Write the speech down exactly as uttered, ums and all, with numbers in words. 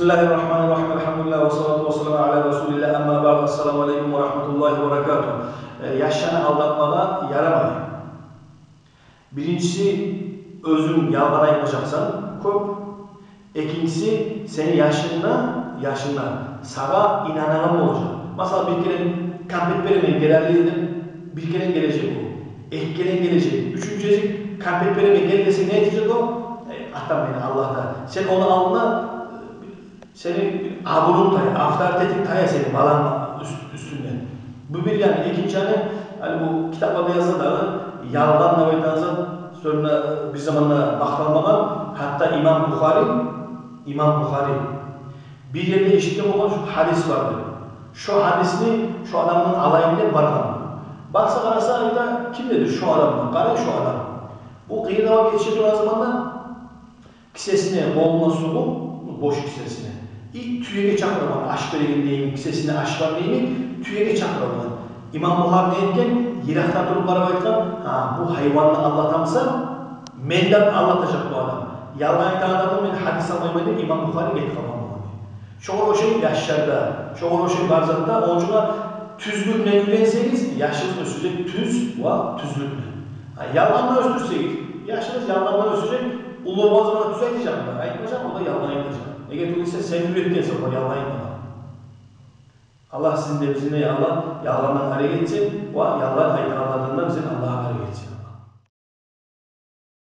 بسم الله الرحمن الرحيم. الحمد لله والصلاة والسلام على رسول الله. أما بعد. السلام عليكم ورحمة الله وبركاته. Э, яшланы алдатмагъа ярамай. Биринчиси, оьзюнг ялгъан айтмажакъсан кёп. Экинчиси, сени яшынг да, яшынг да сагъа инанагъан болажакъ. Масала, бир керен конфет беремен, гел гьали деп, бир керен гележек о. Эки керен гележек. Уьчюнчю гезик конфет беремен, гел десенг, не этежек о? Э, атам мени, Аллагь да. Сен ону алдына, э, сени абурунг тая, авторитетинг тая сени баланг уьст-, уьстюнден. Бу бир яны. Экинчи яны, гьали бу китапларда яза дагъы, ялгъан деп айтагъан зат, сёнюне, э, бир заманда макъталмагъан, гьатта имам Бухари, имам Бухари бир ерде эшитген болгъан, шо гьадис бар деп. Шо гьадисни шо адамдан алайым деп баргъан. Барса, къараса, айта: «Ким?» — деди. «Шо адам». Къарай, шо адам. Бу къыйырда етише турагъан заманда кисесине къолуна сугъуп, бош кисесине, и тюеге чакъыргъан, аш береген йимик, кисесинде аш бар йимик, тюеге чакъыргъан. Имам Бухари не этген? Йыракъдан туруп къарап айтгъан: «Гьа, бу гьайванны алдатамса, мени де алдатажакъ бу адам. Ялгъан айтагъан адамдан мен гьадис алмайман», — деп, имам Бухари гетип къалгъан болгъан. Шогъар ошай яшларда, шогъар ошай бар затда, ону учун тюзлюкню уьйренсегиз, яшыгъыз оьсежек тюз ва тюзлюкню. Гьа, ялгъандан оьсдюрсегиз, яшыгъыз ялгъандан оьсежек, уллу болгъан заманда тюз айтажакъ, айтмажакъ, о да ялгъан айтажакъ. Неге тюгюл эсе, сен уьйретгенсен огъар ялгъан айтмагъа. Аллагь сизин де, бизин де, я Аллагь, ялгъандан арек этсин ва ялгъан айтагъанлардан да бизин Аллагь арек этсин.